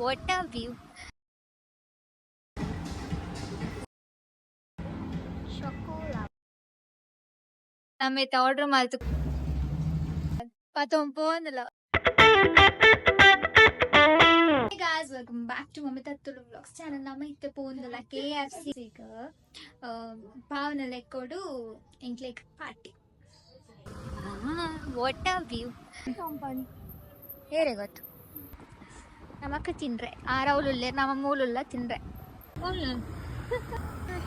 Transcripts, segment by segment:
What a view! Chocola. ನಮ್ಮಿತ್ತ order ಮಲ್ತು ಪತೊಂದು ಪೋಂದುಲ. Hey guys, welcome back to Mamita Tulu Vlogs channel. ನಮ್ಮ ಇತ್ತೆ ಪೋಂದುಲ KFC ಭಾವನ ಲೆಕ್ಕೊಡು ಎಂಕ್ಲೆಗ್ ಪಾರ್ಟಿ. What a view! ಏರೆ ಗೊತ್ತು, ನಮಕ್ ತಿನ್ರೆ ಆರವ್ಲುಲ್ಲೆ, ನಮ್ಮ ಮೂಲುಲ್ಲ ತಿನ್ರೆ.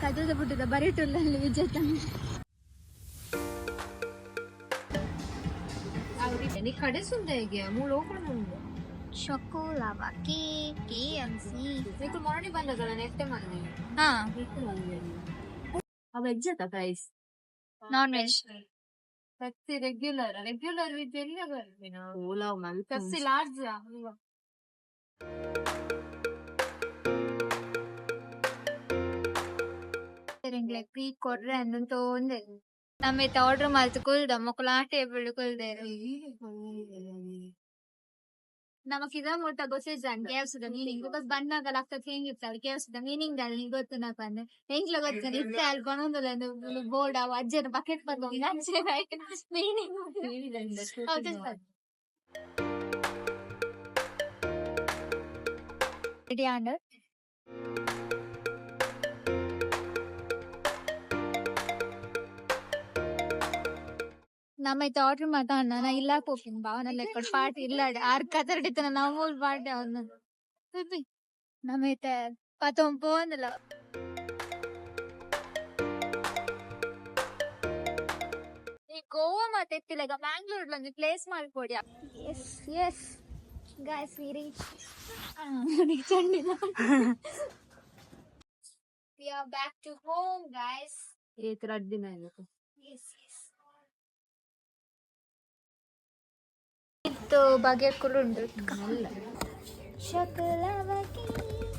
ಕದದ ಬುಡ್ಡದ ಬರಿಟುಲ್ಲ ವಿಜೇತ. ಕಡೆ ಸುಂದೆಗೆ ಮೂಳು ಓಪನ್ ಉಂಡು. ಚೊಕೊಲಾವಾ ಕೇಕ್ ಕೆಎಫ್ಸಿ. ನಿಕುಲು ಮೊರನಿ ಬಂದದಲ್ಲ, ನೆಟ್ಟೆ ಮಂದಿ. ಹಾ. ಆ ವೆಜ್ ಅತ್ತ price? Non veg. Pepsi regular, regular with ಎಲ್ಲ ಬರ್ಪಿನ. ಓಲಾವ್ ಮಲ್ಪುಂಡು. Pepsi large. ಎಂಕ್ಲೆಗ್ ಫ್ರೀ ಕೊರ್ರೆ ಅಂದ್ ತೋಂದೆ. ನಮ್ಮ ಇತ್ತೆ ಆರ್ಡರ್ ಮಲ್ತ್ ಕುಲ್ದ, ಮೊಕುಲು ಆ ಟೇಬಲ್ ಕುಲ್ದೆರ್. ನಮಕ್ ಇದ ಮುಟ್ಟ ಗೊತ್ತಿಜ್ಜಂಡ್ ಕೆಎಫ್ಸಿ ದ ಮೀನಿಂಗ್, because ಬನ್ನಗ ಲಕ್ಕ ಚೇಂಜ್ ಇತ್ತಲ್ಲ. ಕೆಎಫ್ಸಿ ದ ಮೀನಿಂಗ್ ದಾದ ನಿಂಗ್ ಗೊತ್ತುಂಡ ಪಂದ್ ಎಂಕ್ಲ ಗೊತ್ತಿಜ್ಜಂಡ್. ಇತ್ತೆ ಅಲ್ ಪನೊಂದುಲ್ಲ ಬೋರ್ಡ್ ಅವು ಅಜ್ಜನ ಬಕೆಟ್ ಪತ್ತೊಂದು ಅಂಚೆ ಮೀನಿಂಗ್. ರೆಡಿ ಆಂಡ್. ನಮ್ಮ ಇತ್ತೆ ಆರ್ಡರ್ ಮಾತ ಅಣ್ಣ ನಾ ಇಲ್ಲ ಪೋಪಿನ್ ಭಾವನ ಲೆಕ್ಕಡ್ ಪಾರ್ಟಿ ಇಲ್ಲಡ್ ಆರ್ ಕತರ್ಡಿತ್ತನ ನಾವು ಮೂಲು ಪಾರ್ಟಿ ಅವನು. ನಮ್ಮ ಇತ್ತೆ ಪತೊಂದು ಪೋಂದುಲ. ಈ ಗೋವಾ ಮಾತ ಇತ್ತಿಲೆಗ ಮ್ಯಾಂಗ್ಳೂರ್ ಒಂಜಿ ಪ್ಲೇಸ್ ಮಲ್ಪೊಡ್ಯ. Yes, guys, we reach. ಚಂಡಿನ. We are back to home, guys. ಏತ್ ರಡ್ಡ್ ದಿನ ಆಯ್ತು. ಎಸ್, ಇತ್ತು ಬಗೆ ಉಂಟು. Chocolate cake.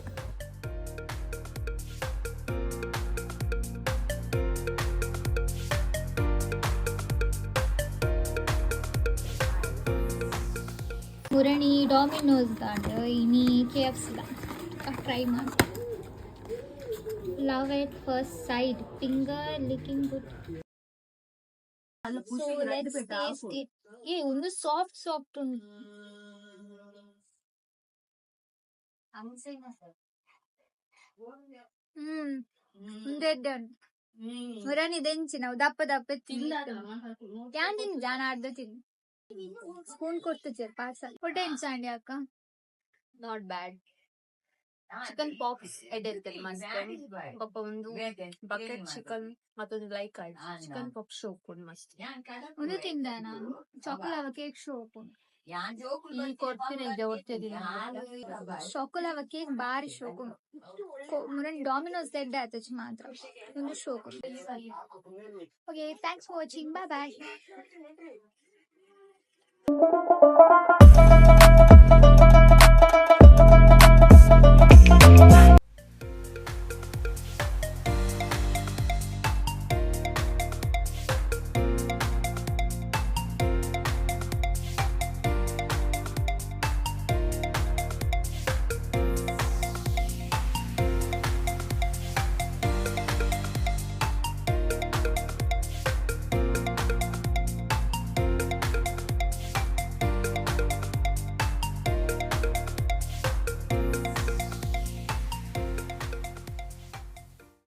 ಮುರಣಿ Domino's ದಾಂಡ್, ಇನಿ ಕೆಎಫ್ಸಿ ಟ್ರೈ ಮಾಡಿ. Love at first sight, finger licking good. So let's taste it. ಏ, ಒಂದು ಸಾಫ್ಟ್ ಸಾಫ್ಟ್ ಉಂಟು. ಉಂದು ಎಡ್ಡೆ ಉಂಟು. ಮುರಣಿ ದೆಂಚಿ ನಾವು ದಪ್ಪ ದಪ್ಪ ತಿಂದ. ಯಾನ್ ತಿಂದು, ಜಾನ ಅರ್ಧ ತಿಂದು ಸ್ಪೂನ್ ಕೊಡ್ತುಜೆರ್ ಪಾರ್ಸಲ್. ಫುಡ್ ಎಂಚಾಂಡಿ ಅಕ್ಕ? Not bad. Chicken puffs ಎಡ್ಡೆ ಇರ್ತದೆ, ಮಸ್ತ್. ಬೊಕ್ಕ ಒಂದು ಬಕೆಟ್ ಚಿಕನ್ ಮತ್ತೊಂದು ಲೈಕ್ ಆಯ್ತು. ಚಿಕನ್ ಪಾಪ್ ಶೋಕ್ ಉಂಡು ಮಸ್ತ್. ಒಂದು ತಿಂದ ನಾನು. ಚಾಕೊಲಾವ ಕೇಕ್ ಶೋಕು. ಈ ಕೊಡ್ತೀನಿ ಇದ್ದೆ ಒಡ್ತಿದ್ದೀನಿ. ಚಾಕೊಲಾವ ಕೇಕ್ ಬಾರಿ ಶೋಕು. ಮುರಣಿ ಡಾಮಿನೋಸ್ ಎಡ್ಡೆ ಆತಚ್ ಮಾತ್ರ, ಒಂದು ಶೋಕು. Okay, thanks for watching, bye bye.